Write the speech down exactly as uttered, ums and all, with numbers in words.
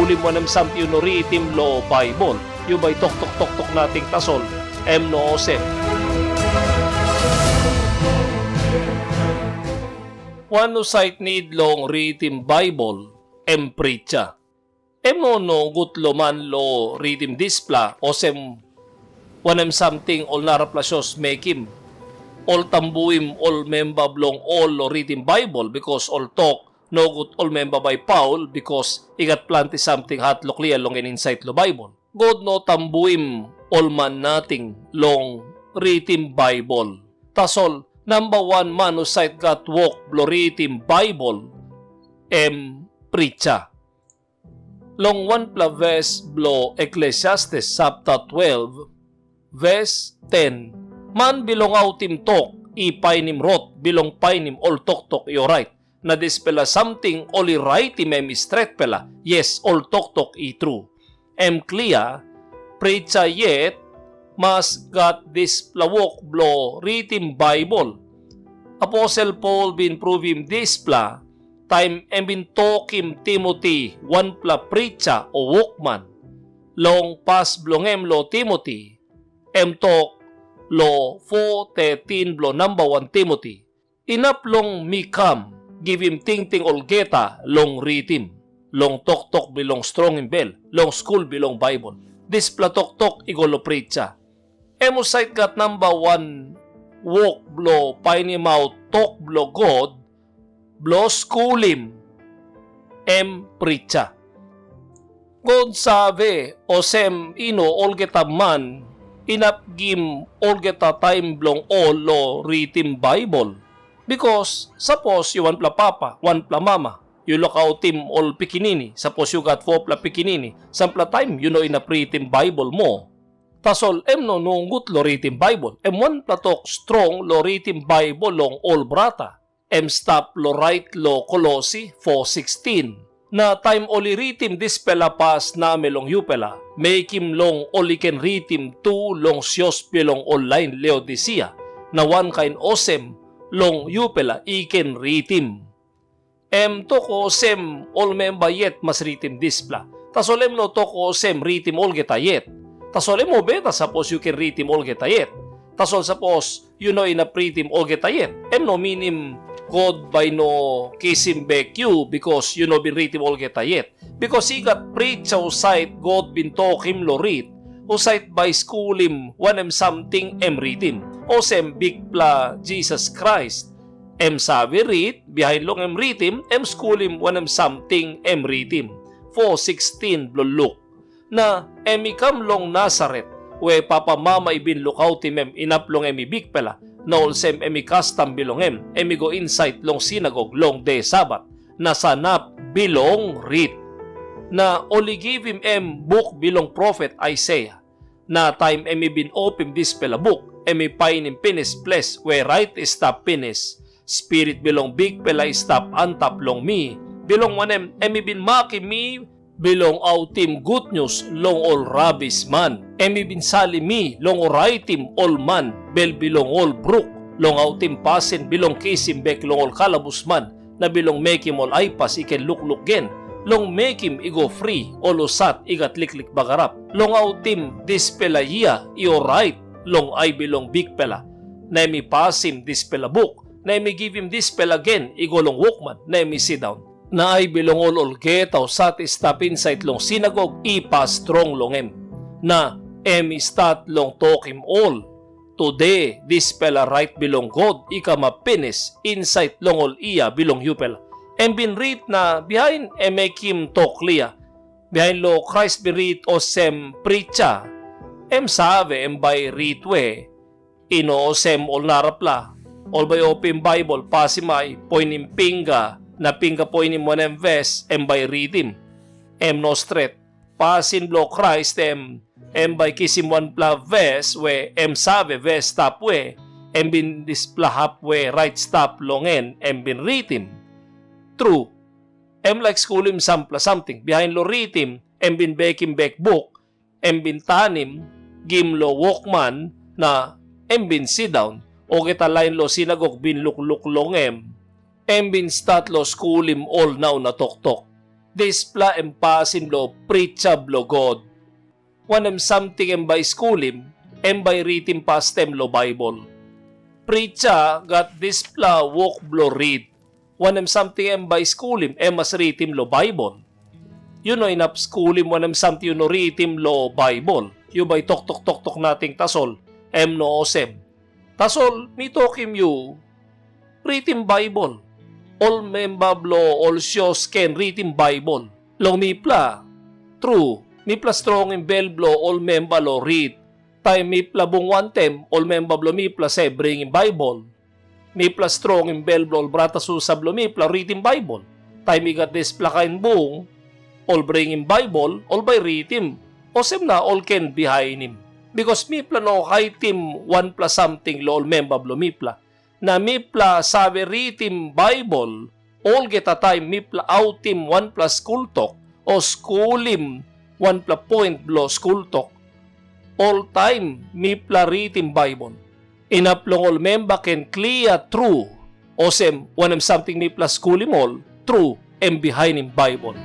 Skulim wanem samting yu no ritim lo Baibel, yu bai toktok toktok nating tasol, em no olsem. Wan husat nid long ritim Baibel, em prisa. Em no nogut lo man lo ritim dispela, olsem wanem samting ol narapela sios mekim. Ol tambuim ol memba bilong ol lo ritim Baibel, bikas ol tok nogut ol memba bai paul, bikas i gat planti samting hat lo klia long en insait lo Baibel. God no tambuim ol man nating long ritim Baibel. Tasol namba wan man husat gat wok bilong ritim Baibel, em prisa. Long wanpela ves bilong Eklesiastes sapta twelve, ves ten, man bilong autim tok i painim rot bilong painim ol toktok i orait, na dispela samting ol i raitim em i stretpela, yes, ol toktok i tru. Em klia, prisa yet mas gat dispela wok bilong ritim Baibel. Aposel Pol bin pruvim dispela taim em bin tokim Timoti, wanpela prisa o wokman, long pas bilong em long Timoti, em tok long fo tetin bilong namba wan Timoti, "Inap long mi kam, givim tingting olgeta long ritim, long toktok bilong strongim bel, long skul bilong Baibel." Dispela toktok i go long prisa. Em husat gat namba wan wok bilong painimaut tok bilong God, bilong skulim, em prisa. God save, olsem i no olgeta man inap gim olgeta taim bilong ol long ritim Baibel. Bikas, sapos yu wanpela papa, wanpela mama, yu lukautim ol pikinini, sapos yu gat fopela pikinini, sampela taim yu no inap ritim Baibel moa. Tasol em no nogut long ritim Baibel, em wanpela tok strong long ritim Baibel long ol brata. Em stap long rait long Kolosi fo sikstin. Na taim ol i ritim dispela pas namel long yupela, mekim long ol i ken ritim tu long sios bilong ol lain Leodisia, na wankain olsem long yupela i ken ritim. Em tok olsem, ol memba yet mas ritim dispela. Tasol em no tok olsem ritim olgeta yet. Tasol em mobeta sapos yu ken ritim olgeta yet. Tasol sapos yu no inap ritim olgeta yet, em no minim God bai no kisim bek yu, bikas yu no bin ritim olgeta yet. Bikas i gat prisa husat God bin tokim long rit, husat bai skulim wanem samting em ritim, olsem Bikpela Jisas Krais. Em save rit, bihain long em ritim, em skulim wanem samting em ritim. Fo sikstin bilong Luk. Na em i kam long Nasaret, we papamama i bin lukautim em inap long em i bikpela, na olsem em i kastam bilong em, em i go insait long sinagog long de Sabat, na sanap bilong rit. Na ol i givim em buk bilong profet Aisaia. Na taim em i bin opim dispela buk, em i painim pinis ples we rait i stap pinis, "Spirit bilong Bikpela i stap antap long mi, bilong wanem, em i bin makim mi bilong autim gutnius long ol rabisman. Em i bin salim mi long oraitim ol man bel bilong ol bruk, long autim pasin bilong kisim bek long ol kalabusman, na bilong mekim ol aipas i ken lukluk gen, long mekim i go fri ol husat i gat liklik bagarap, long autim dispela yia i orait long ai bilong Bikpela." Na em i pasim dispela buk, na em i givim dispela gen i go long wokman, na em i sindaun. Na ai bilong ol olgeta husat i stap insait long sinagog i pas strong long em. Na em i stat long tokim ol, "Tude dispela rait bilong God i kamap pinis insait long ol yia bilong yupela." Em bin rit, na bihain em mekim tok klia. Bihain lo Krais bin rit olsem prisa, em save em bai rit we, i no olsem ol narapela. Ol bai opim Baibel, pasim ai, poinim pinga, na pinga poinim wanem ves em bai ritim. Em no stret. Pasin bilong Krais em, em bai kisim wanpela ves we em save ves stap we em bin dispela hap we rait stap long en em bin ritim. Tru, em laik skulim sampela samting, bihain long ritim, em bin bekim bek buk, em bin tanim, gim long wokman, na em bin sindaun. Olgeta lain long sinagog bin lukluk long em. Em bin stat long skulim ol nau na toktok. Dispela em pasin bilong pritsa bilong God. Wanem samting em bai i skulim, em bai i ritim pastaim long Baibel. Pritsa gat dispela wok bilong rit. Wanem samting em bai i skulim, em mas ritim long Baibel. Yu no inap skulim wanem samting yu no ritim long Baibel. Yu bai toktok toktok nating tasol, em no olsem. Tasol mi tokim yu, ritim Baibel. Ol memba bilong ol sios ken ritim Baibel. Long mipela, tru, mipela strongim bel bilong ol memba long rit. Taim mipela bung wantaim, ol memba bilong mipela save bringim Baibel. Mipela strongim bel bilong ol brata susa bilong mipela ritim Baibel. Taim i gat dispela kain bung, ol bringim Baibel, ol bai ritim. Olsem na ol ken bihainim. Bikas mipela no haitim wanpela samting long ol memba bilong mipela. Na mipela save ritim Baibel olgeta taim mipela autim wanpela skul tok o skulim wanpela poin bilong skul tok. Oltaim mipela ritim Baibel, inap long ol memba ken klia tru olsem wanem samting mipela skulim ol tru em bihainim Baibel.